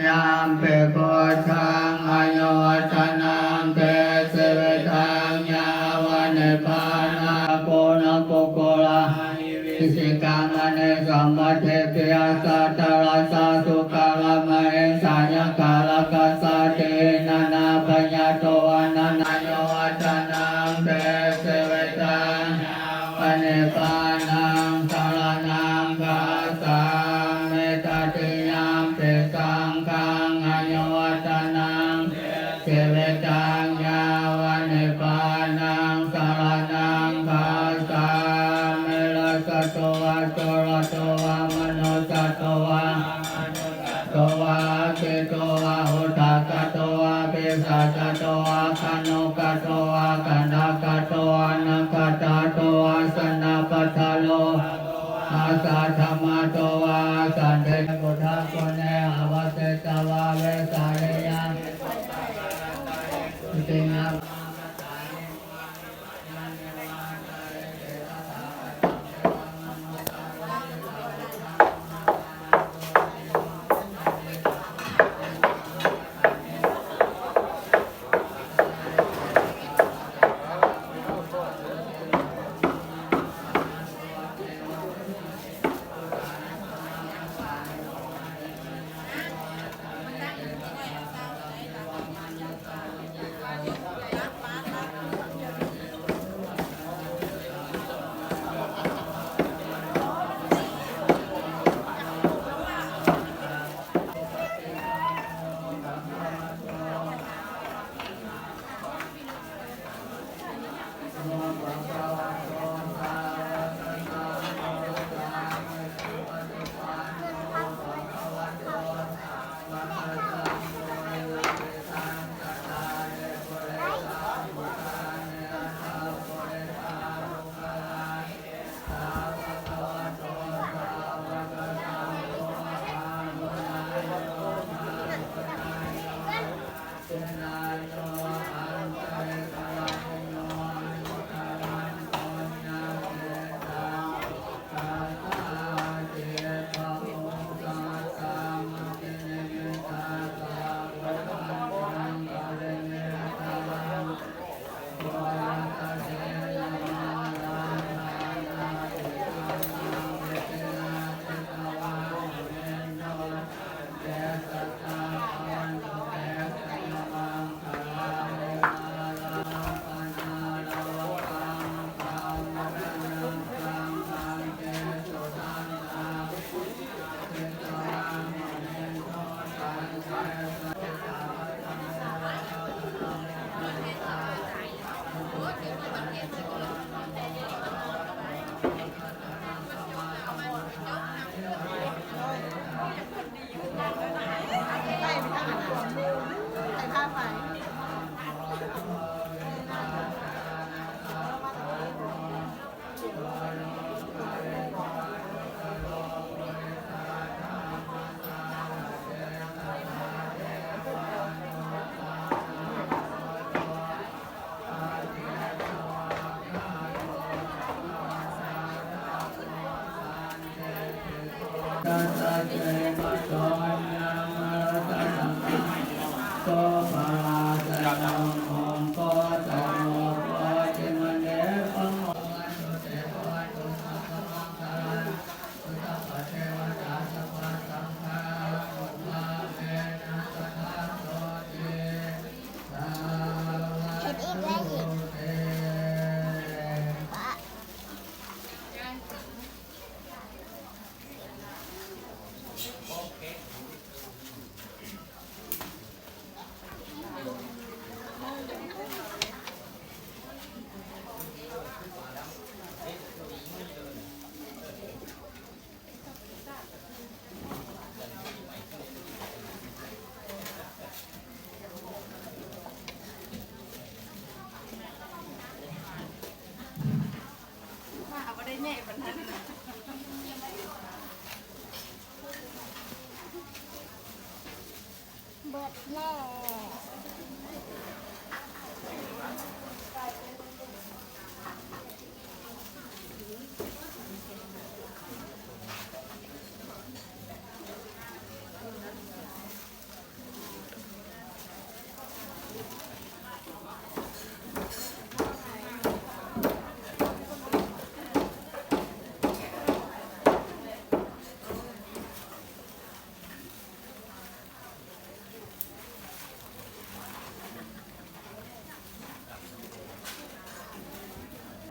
ຍາມເປພຸດທັງອາຍຸວັດທະນັງ ເຕ ຊີວິຕັງ ຍາວະນິບບານັງ ໂກນະໂກໂກລະ ວິສິກາມະເນ ສະມະເທປິຍະ ສາຕະລະສາ ສຸກາລະມະເອສາ ຍະກາລະກະສາ ເຕນະນາພະຍາໂຕ ອະນະນາໂຍ ອັດຕະນັງ ເຕ ຊີວິຕັງ ຍາວະນິບບານັງ ສະລະນັງ ຄັດສາມິ ຕະຕິຍາມປິ ສັງຄັງ ອາຍຸວັດທະນັງ ເຕ ຊີວິຕັງ ຍາວະນິບບານັງ ສະລະນັງ ຄັດສາມິ ລາຊະໂຕວາ ຈຸລະໂຕວາ ມະນຸດສະໂຕວາ ໂຕວາ ອາທິໂຕວາ ອຸທະກະໂຕວາ ປິສາຈະໂຕວາ ຄະນຸກະໂຕວາ ກັນທະກະໂຕວາ ນາຄະຕາໂຕວາ ສະນະປັດທະໂລ ອາສາທະມະໂຕວາ ສັນເດ ພຸດທະກຸເນ ອາວະເສຈະວາ ເວສາລິຍັງ ຕິຍາ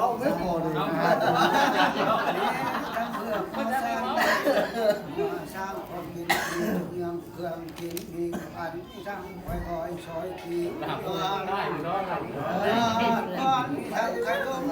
ວົ້າແມ່ນບໍ່ນີ້ ທັງເພື່ອມາສ້າງ ມາສ້າງຄວາມເປັນເມືອງເຄື່ອງກິນມີອັນ ກ່ອນໄດ້ເນາະ ເອີ ກ່ອນມີທັງຂະໜົມ